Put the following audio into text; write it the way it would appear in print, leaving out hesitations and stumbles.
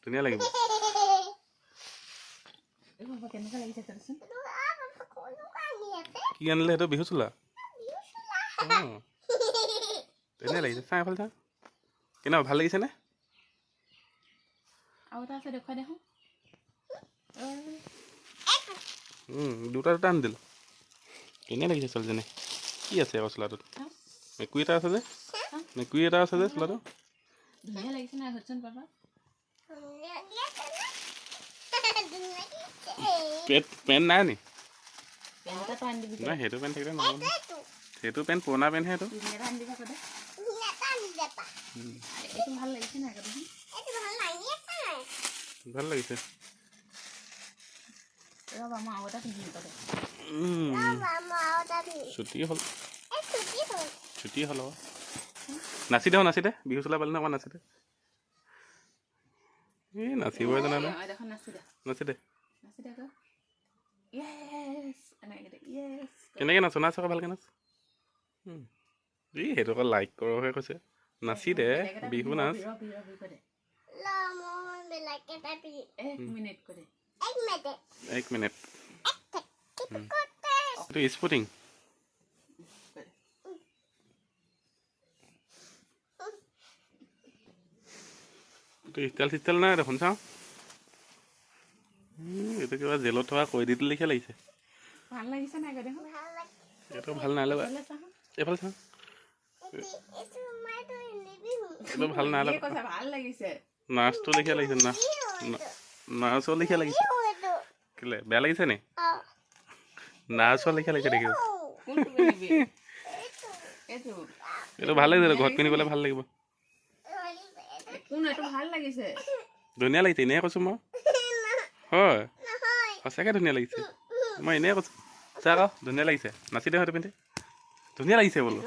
ধুনীয়া লাগিব। কি আনিলে সেইটো? বিহু চোলা। ধুনীয়া লাগিছে, চাই এইফালে চা, কেনেকুৱা ভাল লাগিছেনে? দুটা দুটা আনি দিলোঁ, ধুনীয়া লাগিছে ছোৱালীজনী। কি আছে আকৌ চোলাটোত? মেকুৰী এটা আছে যে, মেকুৰী এটা আছে যে চোলাটো। পেণ্ট নাই নি? নাই, সেইটো পেণ্ট থাকিলে নহ'ব, সেইটো পেণ্ট পুৰণা পেণ্টহে সেইটো। ভাল লাগিছে। ছুটি হ'ল, ছুটি হ'ল। নাচি দে, নাচি দে, বিহু চোলা পালে অকণমান নাচি দে। এই নাচিবই জানা নাই, নাচি দে। কেনেকৈ নাচ? নাচ আকৌ ভালকৈ নাচ। এই সেইটো আকৌ লাইক কৰহে কৈছে, নাচি দে, বিহু নাচ। এক মিনিট, এইটো স্পুটিং। এইটো ষ্টাইল চিষ্টাইল নাই দেখোন, চাওঁ। এইটো কিবা জেলত থকা কয়দীটো লেখীয়া লাগিছে। এইটো ভাল নাই লগা, এইফালে চাওঁ। এইটো ভাল নাই লগা, নাচটো লেখীয়া লাগিছে, না নাচৰ লেখীয়া লাগিছে। কেলে বেয়া লাগিছে নি? নাচৰ লেখীয়া লাগিছে দেখিব। এইটো ভাল লাগিছে, ঘৰত পিন্ধিবলৈ ভাল লাগিব। ধুনীয়া লাগিছে, এনেই কৈছোঁ মই। হয়, সঁচাকৈ ধুনীয়া লাগিছে, মই এনেই কৈছোঁ। চা আকৌ ধুনীয়া লাগিছে, নাচি দে, সেইটো পিন্ধি ধুনীয়া লাগিছে বোলো।